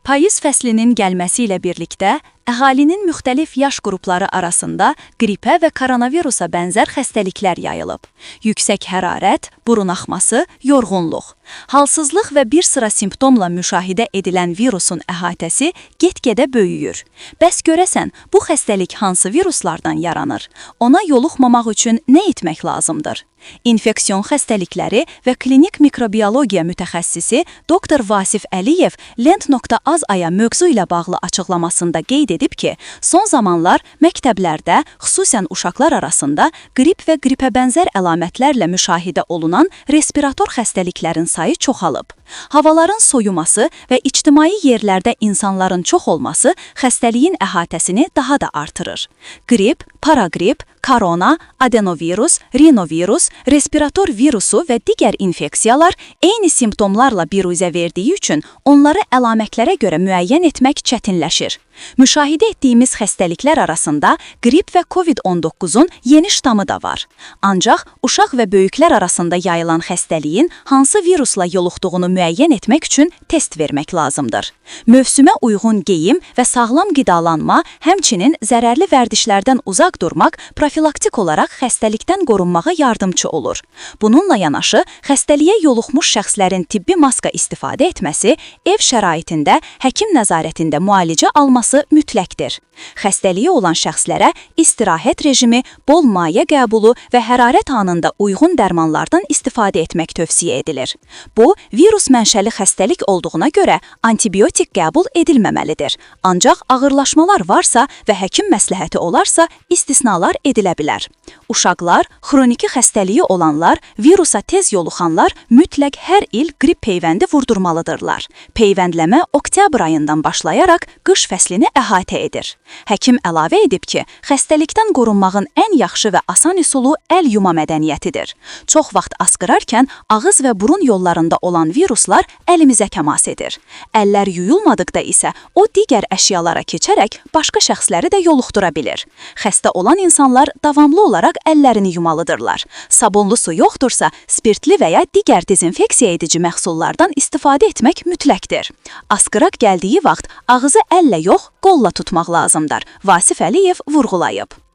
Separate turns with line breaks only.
Payız fəslinin gəlməsi ilə birlikdə əhalinin müxtəlif yaş qrupları arasında qripə və koronavirusa bənzər xəstəliklər yayılıb. Yüksək hərarət, burun axması, yorğunluq, halsızlıq və bir sıra simptomla müşahidə edilən virusun əhatəsi get-gedə böyüyür. Bəs görəsən, bu xəstəlik hansı viruslardan yaranır? Ona yoluxmamaq üçün nə etmək lazımdır? İnfeksion xəstəlikləri və klinik mikrobiologiya mütəxəssisi doktor Vasif Əliyev Lent.az-aya mövzu ilə bağlı açıqlamasında qeyd edib ki, son zamanlar məktəblərdə, xüsusən uşaqlar arasında qrip və qripə bənzər əlamətlərlə müşahidə olunan respirator xəstəliklərin sayı çoxalıb. Havaların soyuması və ictimai yerlərdə insanların çox olması xəstəliyin əhatəsini daha da artırır. Qrip, paraqrip, korona, adenovirus, rinovirus, respirator virusu və digər infeksiyalar eyni simptomlarla biruzə verdiyi üçün onları əlamətlərə görə müəyyən etmək çətinləşir. Müşahidə etdiyimiz xəstəliklər arasında qrip və COVID-19-un yeni ştamı da var. Ancaq uşaq və böyüklər arasında yayılan xəstəliyin hansı virusla yoluxduğunu müəyyən etmək üçün test vermək lazımdır. Mövsümə uyğun geyim və sağlam qidalanma, həmçinin zərərli vərdişlərdən uzaq durmaq profilaktik olaraq xəstəlikdən qorunmağa yardımçı olur. Bununla yanaşı, xəstəliyə yoluxmuş şəxslərin tibbi maska istifadə etməsi, ev şəraitində həkim nəzarətində müalicə alması mütləqdir. Xəstəliyi olan şəxslərə istirahət rejimi, bol maye qəbulu və hərarət anında uyğun dərmanlardan istifadə etmək tövsiyə edilir. Bu, virus mənşəli xəstəlik olduğuna görə antibiotik qəbul edilməməlidir. Ancaq ağırlaşmalar varsa və həkim məsləhəti olarsa, istisnalar edilə bilər. Uşaqlar, xroniki xəstəliyi olanlar, virusa tez yoluxanlar mütləq hər il qrip peyvəndi vurdurmalıdırlar. Peyvəndləmə oktyabr ayından başlayaraq qış fəslini əhatə edir. Həkim əlavə edib ki, xəstəlikdən qorunmağın ən yaxşı və asan üsulu əl yuma mədəniyyətidir. Çox vaxt asqırarkən ağız və burun yollarında olan viruslar əlimizə təmas edir. Əllər yuyulmadıqda isə o digər əşyalara keçərək başqa şəxsləri də yoluxdura bilir. Xəstə olan insanlar davamlı olaraq əllərini yumalıdırlar. Sabunlu su yoxdursa, spirtli və ya digər dezinfeksiya edici məhsullardan istifadə etmək mütləqdir. Asqıraq gəldiyi vaxt ağzı əllə yox, qolla tutmaq lazımdır. Vasif Əliyev vurğulayıb.